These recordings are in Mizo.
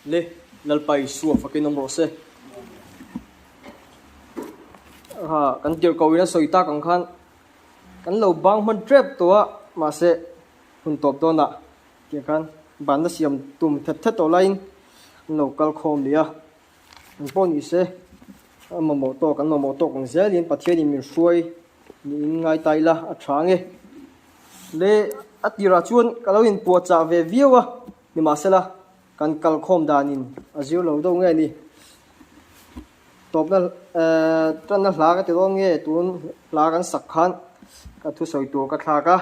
Le Lalpa Isua fakin awm rawh se. Ha kan tirhkoh in a sawi tak ang khan kan lo bang hman tep tawh a mahse hun tawp dawnah tiang khan banna siam tum thet thet tawh laiin an lo kal khawm leh a an pawh ni se a mamawh tawk an mamawh tawk ang zelin Pathianin min hruai niin ngai ta ila a tha ang e. Le a tirah chuan ka lo inpuahchah ve viau a nimahsela kan kal khawm danin a zir lo deuh nge ni. Tawpna eh tanna hla ka ti dawn nge tun hla kan sak khan ka thusawi tur ka thlak a.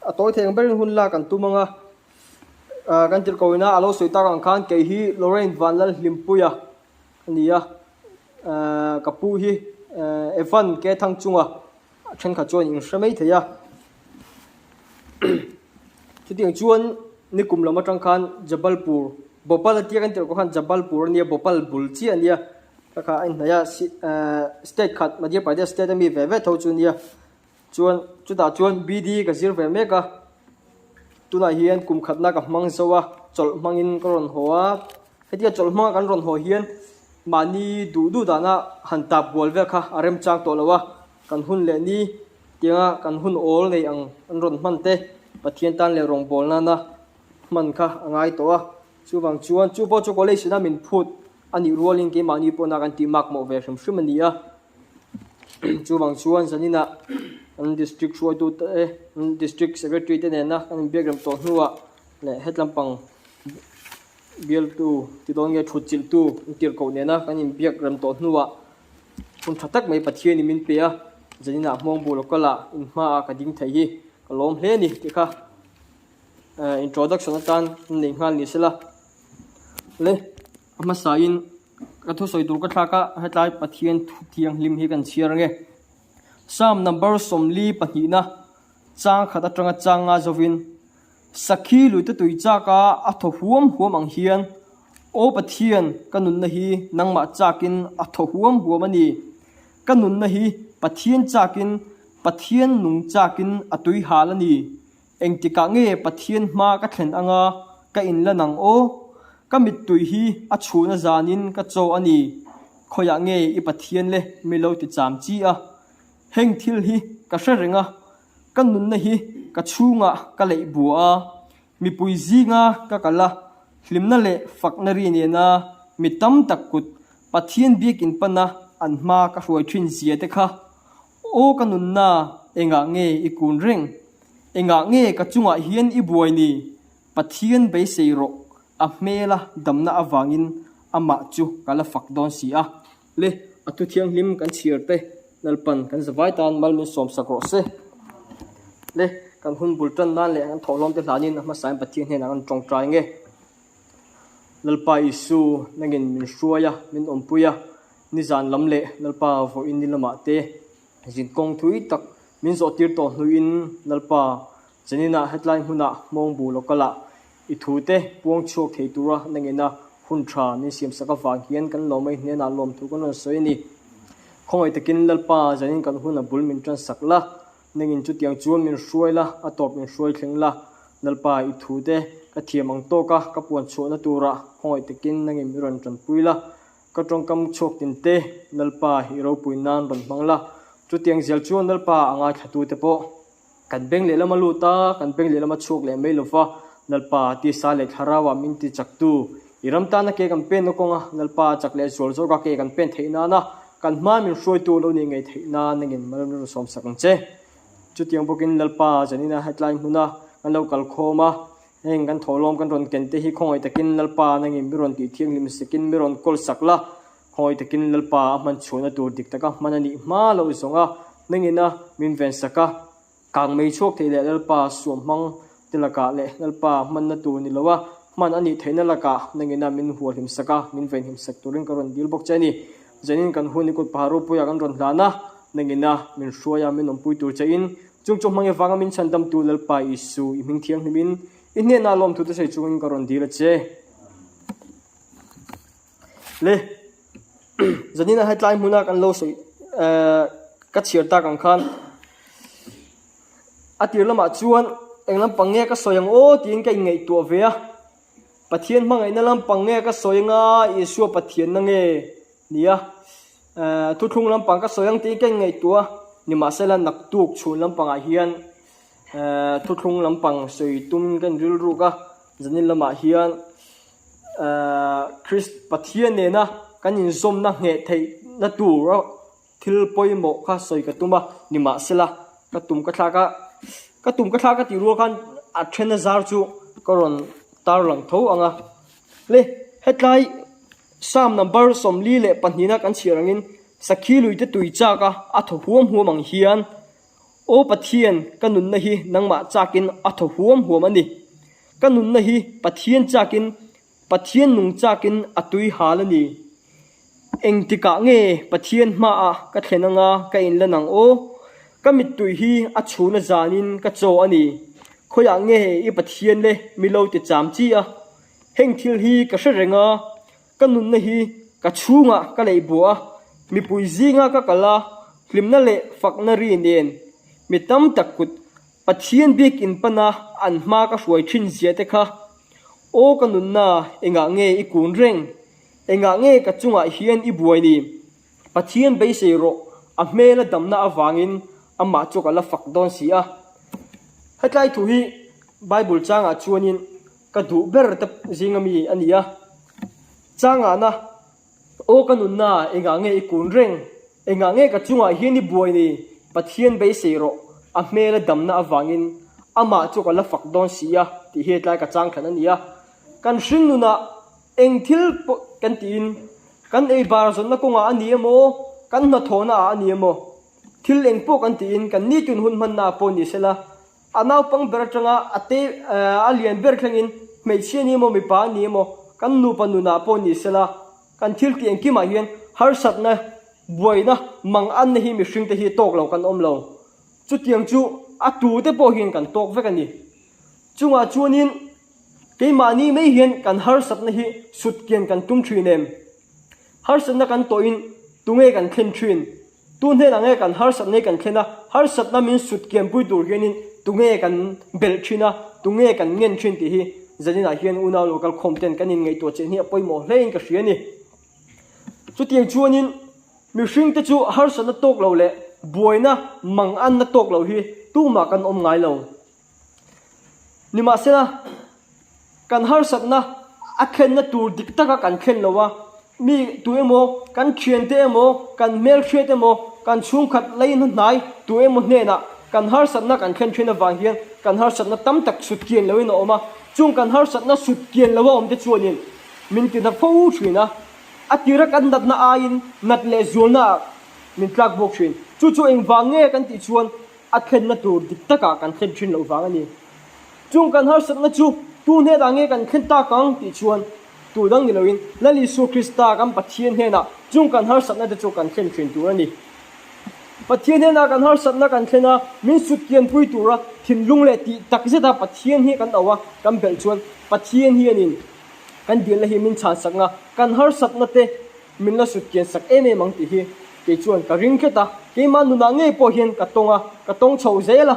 A tawi thei ang berin hun lak kan tum ang a, ah kan tirhkoh ina a lo sawi tak ang khan kei hi Lorraine Vanlalhlimpuia a ni a, ah ka pu hi eh Evan Kethang chunga a thenkhat chuan in hre mai thei a. Chutiang chuan nikum lam atang khan Jabalpur Bhopal a tia kan tirhkoh khan Jabalpur a nia Bhopal bul chiah a nia ka kha a inhnaih a eh state khat Madhya Pradesh state ami ve ve tho chu a nia. Chuan chutah chuan BD ka zir ve mek a, tunah hian kum khatna ka hmang zo a, chawlh hmangin ka rawn haw a, hetia chawlh hmanga kan rawn haw hian mahni duh duh dana han tap bual vel kha a remchang tawh lo a, kan hun leh ni tianga kan hun awl nei ang an rawn hman te Pathian tan leh rawngbâwl nana hman kha a ngai tawh a, chuvang chuan chu pawh chu college ina min phut a nih rualin keimahni pawhna kan tih makmawh ve hrim hrim a ni a. Chuvang chuan zaninah an district hruaitu te district secretary te nena kan inbiak rem tawh hnuah leh hetlampang bialtu ti dawn nge thut chilhtu an tirhkoh nena kan inbiak rem tawh hnuah hun tha tak mai Pathianin min pe a, zaninah Hmawngbu local ah inhmaah ka ding thei hi ka lawm hle a ni tih kha introduction atan an nei nghal ni sela le a hmasain. Ka thusawi tur ka thlak a, hetlai Pathian thu thianghlim hi kan chhiar ange. Psalm number 40 pahnihna chang khat atanga chang nga zovin, Sakhi luite tui chak a a thaw huam huam ang hian, Aw Pathian, ka nunna hi nangmah chakin a thaw huam huam a ni. Ka nunna hi Pathian chakin, Pathian nung chakin a tui hal a ni. Engtikah nge Pathian hma ka thlen anga ka inlan ang aw? Ka mittui hi a chhuna zanin ka chaw a ni. Khawiah nge i Pathian le mi lo ti cham chi a? Heng thil hi ka hre reng a, ka nunna hi ka chhungah ka leih bua a, mipui zinga ka kal a, hlimna leh fakna ri nena mi tam tak kut Pathian biakin pana an hma ka hruai thin zia te kha Aw ka nunna, engah nge i kun reng? Engah nge ka chungah hian i buai ni? Pathian beisei rawh, a hmela damna avangin amah chu ka la fak dawn si a. Le, a thu thianghlim kan chhiar te, Lalpan kan zavai tan mal min sawmsak rawh se. Le, kan hun bul tan nan leh kan thawhlawm te hlanin a hmasain Pathian hnenah kan tawngtai nge. Lalpa Isu, nangin min hruai a, min awmpui a, Nizan lam leh Lalpa vawiin ni lamah te zinkawng thui tak min zawhtir tawh hnuin Lalpa Chaninah hetlai hmunah Hmawngbu local-ah i thute puang chhuak thei tura nangina hun tha min siamsak avang hian kan lawmai hnenah lawmthu kan rawn sawi a ni. Khawngaih takin Lalpa zanin kan hun a bul min tansak la, nangin chutiang chuan min hruai la, a tawp min hruai thleng la. Lalpa i thute ka thiam ang tawka ka puan chhuahna turah khawngaih takin nangin min rawn tanpui la. Ka tawngkam chhuak tin te, Lalpa i ropui nan rawn hmang la. Chutiang zel chuan Lalpa a ngaithlatute pawh kan beng lehlama lut a, kan beng lehlama chhuak leh mai lova, Lalpa tisa leh thlarauah min ti chaktu, i ram tana ke kan penna kawnga Lalpa chak leh zual zawka ke kan pen theih nana kan hma min hruaitu lo nih ngei theih nan nangin mal min rawn sawmsak ang che. Chutiang bawkin Lalpa zanina hetlai hmuna kan lo kalkhawm a, Heng kan thawhlawm kan rawn ken te hi khawngaih takin Lalpa nangin mi rawn tih thianghlim sakin mi rawn kawl sak la, khawngaih takin Lalpa a hman chhuahna tur dik taka hman a nih hma loh zawng a, nangin a min ven sak a, kang mei chhuak thei leh Lalpa suam hmang te lakah leh Lalpa hmanna tur ni lo a, hman a nih theihna lakah nangin a min hualhim sak a, min venhim sak turin ka rawn dil bawk che a ni. Zanin kan hun i kut paha ropuiah kan rawn hlan a, nangin a min hruai a, min awmpui tur che in, Chung chu hmang avanga min chhandamtu Lalpa Isu i hming thianghlimin i hnenah lawmthu te sawi chungin ka rawn dil a che. Le, zanina hetlai hmuna kan lo sawi ka chhiar tak ang khan a tir lamah chuan eng lampang nge ka sawi ang aw tiin ka inngaihtuah ve a. Pathian hmangaihna lampang nge ka sawi anga Isua Pathianna nge nia thuthlung lampang ka sawi ang tiin ka inngaihtuah a, nimahsela naktuk chhun lampangah hian thuthlung lampang sawi tum ka inrilruk a, zanin lamah hian Krist Pathian nena kan inzawmna ngheh theihna tur Thil pawimawh kha sawi ka tum a, nimahsela ka tum ka thlak a, ka tum ka thlak a tih rual khan a then a zar chu ka rawn tar lang tho ang a. Le, hetlai Psalm number 42 na kan chhiar angin Sakhi luite tui chak a, a thaw huam huam ang hian, Aw Pathian, ka nunna hi nangmah chakin a thaw huam huam a ni. Ka nunna hi Pathian chakin Pathian nung chakin a tui hal a ni. Engtikah nge Pathian hmaah ka thlen anga ka inlan ang aw? Ka mittui hi a chhuna zanin ka chaw a ni. Khawiah nge i Pathian le mi lo ti cham chi a? Heng thil hi ka hre reng a, ka nunna hi ka chhungah ka leih buah a, mipui zinga ka kal a, hlimna leh fakna ri nen mi tam tak kut Pathian bik in pana an hma ka hruai thin zia te kha, Aw ka nunna, engah nge i kun reng? Engah nge ka chungah hian i buai ni? Pathian beisei rawh, a hmela damna avangin amah chu ka la fak dawn si a. Hetlai thu hi Bible changah chuanin ka duh ber te zinga mi a ni a. Changahna. Aw ka nunna, engah nge i kun reng? Engah nge ka chungah hian i buai ni? Pathian beisei rawh, a hmela damna avangin amah chu ka la fak dawn si a, tih hi tlai ka chang thlan a ni a. Kan hring nunah eng thil pawh kan tiin, kan ei bar zawnna kawngah a ni emaw, kan hnathawhna ah a ni emaw, thil eng pawh kan tiin kan nitin hun hmanna ah pawh ni sela, A naupang ber atanga a te a lian ber thlengin hmeichhia ni emaw mipa ni emaw kan nupa nunah pawh ni sela kan thil tih engkimah hian harsatna buaina mang anna hi mihringte hi tawk lo kan awm lo. Chutiang chu a tute pawh hian kan tawk vek a ni. Chungah chuanin keimahni mai hian kan harsatna hi sutkian kan tum thin em? Harsatna kan tawhin tunge kan thlen thin? Tu hnenah nge kan harsatna hi kan thlen a, harsatna min sut kianpui tur hianin tunge kan belh thin a, tunge kan ngen thin tih hi zaninah hian unau local khawm ten kan inngaihtuah chian hi a pawimawh hlein ka hria a ni. Chutiang chuanin mihringte chu harsatna tawk lo leh buaina manganna tawk lo hi tumah kan awm ngai lo. Nimahsela, kan harsatna a thlenna tur dik taka kan thlen lo a, mi tu emaw, kan thiante emaw, kan hmelhriat emaw, kan chhungkhat lei hnahnai tu emaw hnenah kan harsatna kan thlen thin avang hian kan harsatna tam tak sut kian loin a awm a, chung kan harsatna sut kian loa awm te chuanin min ti na fo thin a, a tira kan natna aiin nat leh zualnaah min tlak bawk thin. Chu chu engvang nge kan tih chuan A thlenna tur dik takah kan thlen thin loh vang a ni. Chung kan harsatna chu tu hnenah nge kan thlen tak ang tih chuan tu dang ni loin Lal Isua Krista kan Pathian hnenah chung kan harsatna te chu kan thlen thin tur a ni. Pathian hnenah kan harsatna kan thlen a, min sut kianpui tura thinlung leh tih tak zeta Pathian hi kan auh a, kan belh chuan Pathian hianin kan dilna hi min chhansakna, kan harsatna te Min la sut kian sak em em ang tih hi kei chuan ka ring tlat a, keimah nunah ngei pawh hian ka tawng a, ka tawng chho zel a.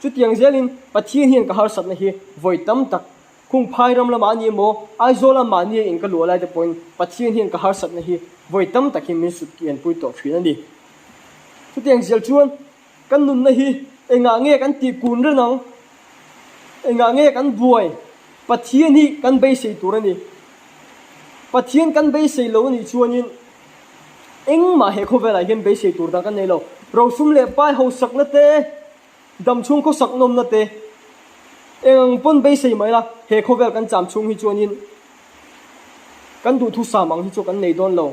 Chutiang zelin Pathian hian ka harsatna hi vawi tam tak khung phai ram lamah a ni emaw, Aizawl a mahni a in ka luah lai te pawhin Pathian hian ka harsatna hi vawi tam tak hi min sut kian pui tawh thin a ni. Chutiang zel chuan kan nunna hi engah nge kan tih kun reng ang? Engah nge kan buai? Pathian hi kan beisei tur a ni. Pathian kan beisei lo anih chuanin engmah he khawvelah hian beisei tur dang kan nei lo. Rosum leh pai hausakna te, damchhung khawsak nawmna te eng ang pawn beisei mai la, he khawvel kan cham chhung hi chuanin kan duhthusam ang hi chu kan nei dawn lo.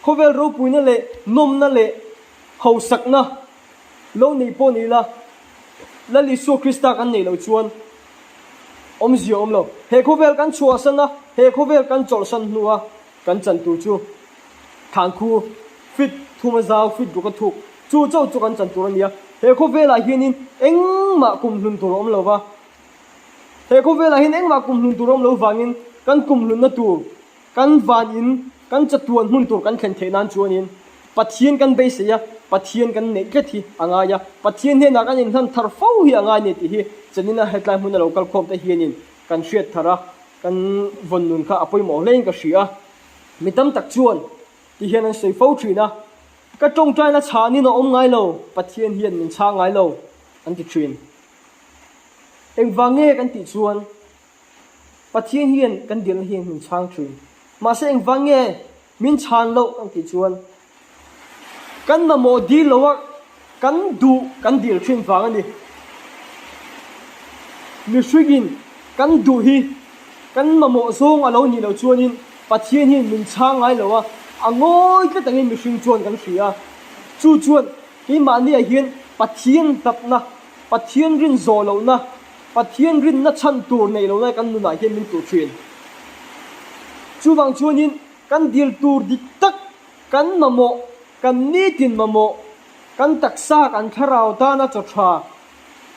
Khawvel ropuina leh nawmna leh hausakna lo nei pawh ni ila, Lal Isua Krista kan neih loh chuan Awmzia awm lo. He khawvel kan chhuahsan a, he khawvel kan chawlhsan hnua kan chan tur chu Thankhu fit thum a zau, fit ruk a thuk, chu chauh chu kan chan tur a ni a. He khawvelah hianin engmah kum hlun tur a awm lo va. He khawvelah hian engmah kum hlun tur a awm lo vangin kan kum hlunna tur Kan van in kan chatuan hmun tur kan thlen theih nan chuanin Pathian kan beisei a, Pathian kan neih tlat hi a ngai a, Pathian hnenah kan inhlan thar fo hi a ngai ni tih hi Chanina hetlai hmuna lo kal khawm te hianin kan hriat thar a. Kan vawn nun kha a pawimawh hlein ka hria. Mi tam tak chuan ti hian an sawi fo thin a, Ka tawngtaina chhanin a awm ngai lo, Pathian hian min chhang ngai lo, an ti thin. Engvang nge kan tih chuan Pathian hian kan dilna hian min chhang thin. Mahse engvang nge Min chhan loh an tih chuan kan mamawh dil lo a, kan duh kan dil thin vang a ni. Mihringin kan duh hi kan mamawh zawng a lo nih loh chuanin Pathian hian min chhang ngai lo a, a ngawi tlat angin mihring chuan kan hria a. Chu chuan keimahniah hian Pathian hlatna, Pathian rin zawh lohna, Pathian rinna chhan tur neih lohna kan nunah hian min tuh thin. Chuvang chuanin Kan dil tur dik tak, kan mamawh, kan nitin mamawh, kan taksa, kan thlarau tana chaw tha,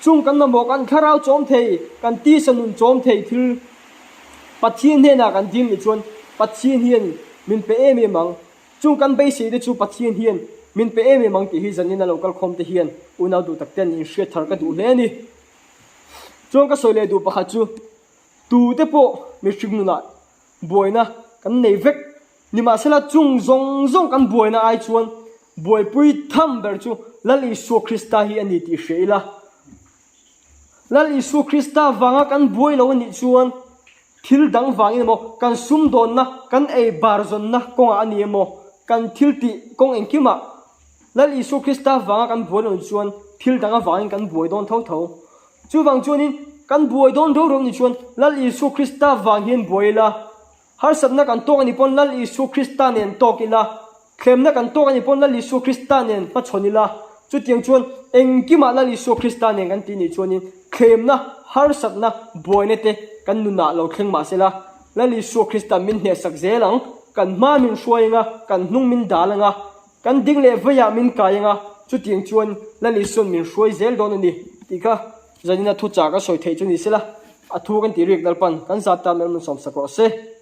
chung kan mamawh, kan thlarau chawm thei, kan tisa nun chawm thei thil Pathian hnenah kan dil nih chuan Pathian hian min pe em em ang. Chung kan beisei te chu Pathian hian min pe em em ang tih hi zanin a lo kal khawm te hian unau duh tak ten inhriat thar ka duh hle a ni. Chuan ka sawi leh duh pakhat chu tute pawh mihring nunah Buaina kan nei vek. Nimahsela chung zawng zawng kan buaina ai chuan buaipui tham ber chu Lal Isua Krista hi a ni tih hria ila. Lal Isua Krista vanga kan buai lo a nih chuan thil dang vangin emaw, kan sumdawnna, kan ei bar zawnna kawngah a ni emaw, kan thil tih kawng engkimah Lal Isua Krista vanga kan buai lo nih chuan thil dang avangin kan buai dawn tho tho. Chuvang chuanin kan buai dawn reuh reuh nih chuan Lal Isua Krista vang hian buai ila, harsatna kan tawk anih pawn Lal Isua Krista nen tawk ila, thlemna kan tawk anih pawn Lal Isua Krista nen hmachhawn ila, chutiang chuan engkimah Lal Isua Krista nen kan tih nih chuanin thlemna, harsatna, buaina te kan nunah lo thleng mah sela, Lal Isua Krista min hnehsak zel ang, kan hma min hruai anga, kan hnung min dal anga, Kan ding leh veiah min kai anga, chutiang chuan Lal Isua'n min hruai zel dawn a ni tih kha zanina thuchah ka sawi theih chu ni sela, a thu kan tih rik Lalpan kan zat tan melh mun sawmsak rawh se.